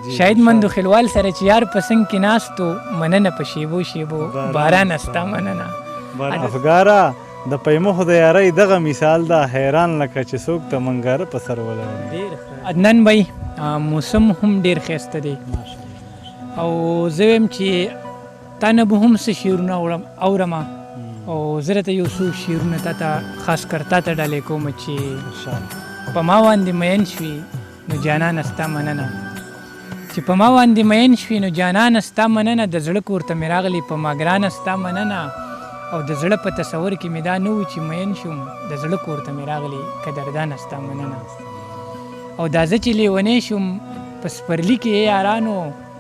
شاهد مندوخیلوال سره چې یار په څنګ کې ناست و، مننه په شیبو شیبو بارانه ستا مننه. افګاره د پیمخو د یارۍ دغه مثال ده، حیران لکه چې څوک د منګاره په سر ولاړ وي. عدنان بھائی، موسم هم ډیر ښایسته دی او زه وایم چې تا نه به هم څه شعرونه اورم او زه راته یو څو شعرونه تا ته خاص کر تا ته ډالۍ کوم چې په ما باندې مین شوي نو جانانه ستا مننه، چې په ما باندې مین شوې نو جانانه ستا مننه، د زړه کور ته مې راغلې په ما ګرانه ستا مننه، او د زړه په تصور کې مې دا نه و چې مین شوم، د زړه کور ته مې راغلې قدردانه ستا مننه. او دا زه چې لیونی شوم په سپرلي کې ای یارانو،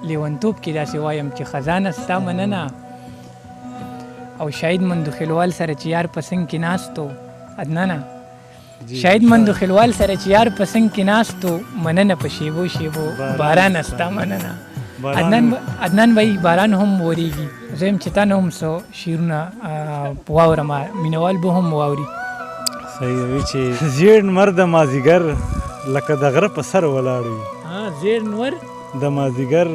لیونتوب کې داسې وایم چې خزانه ستا مننه. او شاهد مندوخیلوال سره چې یار په څنګ کې ناست و، عدنانه، شاهد مندوخیلوال سره چې یار په څنګ کې ناست و، مننه په شیبو شیبو بارانه ستا مننه. عدنان بھائی، باران هم وریږي، زه یم چې تا نه هم څه شعرونه واورم، مینوال به هم واوري. صحیح وی چې زیړ نمر د مازیګر لکه د غره په سر ولاړ وي. زیړ نور د مازیګر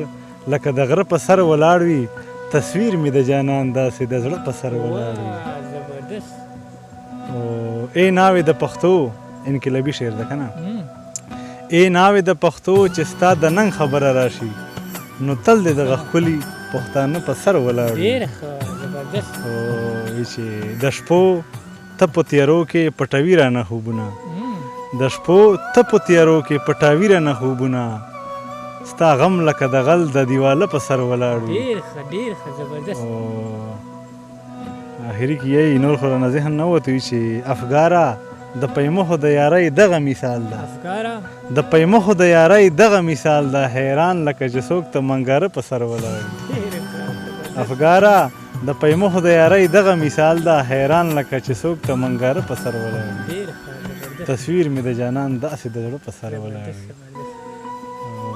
لکه د غره په سر ولاړ وي، تصویر مې د جانان داسې د زړه په سر ولاړ وي. زبردست. او ای ناوې د پښتو، انقلابي شعر ده که نه؟ ای ناوې د پښتو چې ستا د ننګ خبره راشي، نو تل دې دغه ښکلي پښتانه په سر ولاړ وي. ډېر ښه، زبردست. او وی چې د شپو تپو تیارو کې پټوي رانه خوبونه، د شپو تپو تیارو کې پټاوي رانه خوبونه، ستا غم لکه د غل د دیواله په سر ولاړ وي. ډېر ښه، ډېر ښه، زبردست. او اخري کې یې نور خو رانه ذهن نه وتی چې افګاره د پیمخو د یارۍ دغه مثال ده، افګاره د پیمخو د یارۍ دغه مثال ده، حیران لکه چې څوک ته منګاره په سر ولاړ وي. افګاره د پیمخو د یارۍ دغه مثال ده، حیران لکه چې څوک ته منګاره په سر ولاړ وي. تصویر مې د جانان داسې د زړه په سر ولاړ وي.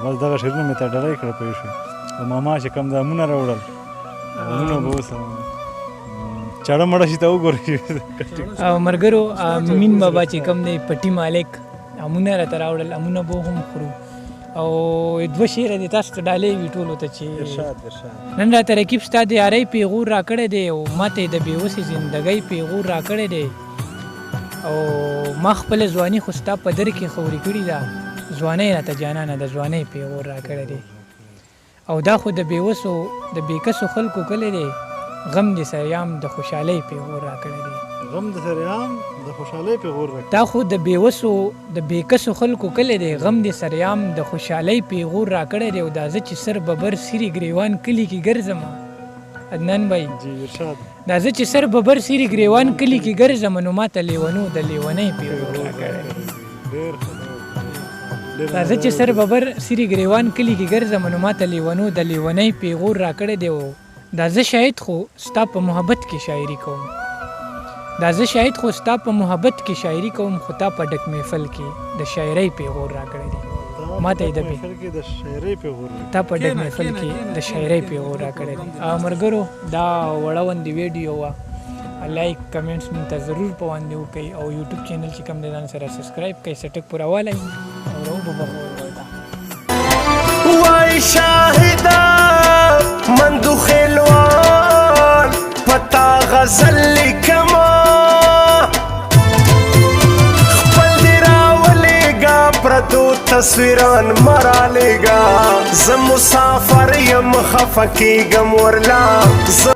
بس دغه شعرونه مې ته ډالۍ کړه، پوه شوې؟ او ماما چې کوم دا امونه راوړل، امونه به اوس چړه مړه شي ته وګورئ. او مرګرو، مین بابا چې کوم دی پټي مالک امونه راته راوړل، امونه به هم خورو. او دوه شعره دې تاسو ته ډالۍ وي ټولو ته چې ارشاد، ارشاد. نن راته رقیب ستا د یارۍ پیغور راکړی دی او ماته یې د بېوسې زندګۍ پیغور راکړی دی، او ما خپله ځواني خو ستا په در کې خورې کړې ده، ځوانۍ راته جانانه د ځوانۍ پیغور راکړی دی. او دا خو د بېوسو د بېکسو خلکو کلی دی، غم دې سریام د خوشحالۍ پیغور راکړی دی. غم د سریام د خوشحالۍ پیغور راکړی. دا خو د بېوسو د بېکسو خلکو کلی دی، غم دې سریام د خوشحالۍ پیغور راکړی دی. او دا زه چې سر ببر سیرې ګریوان کلي کې ګرځم، عدنان بھائی، جی ارشاد. دا زه چې سر ببر سیرې ګریوان کلي کې ګرځم، نو ماته لیونو د لیونۍ پیغور راکړی دی. ډېر ښه. دا زه چې سر ببر سیرې ګریوان کلي کې ګرځم، نو ماته لیونو د لیونۍ پیغور راکړی دی. او دا زه شاهد خو ستا په محبت کې شاعري کوم، دا زه شاهد خو ستا په محبت کې شاعري کوم، خو تا په ډک محفل کې د شاعرۍ پیغور راکړی دی. ماته یې د محفل کې د شاعرۍ پیغور. تا په ډک محفل کې د شاعرۍ پیغور راکړی دی. مرګرو، دا وړه غوندې ویډیو وه، like comments مونږ ته ضرور په باندې وکړئ او یوټیوب چینل چې کوم دی ځان سره subscribe کړئ. څټک پوره والی او راو به ورته. وای شاهدا مندو خیلوال پتا غزل لیکما، خپل دی راولېږه، پردو تصویران مرالېږه، زه مسافر یم خفه کېږم ورلا زه.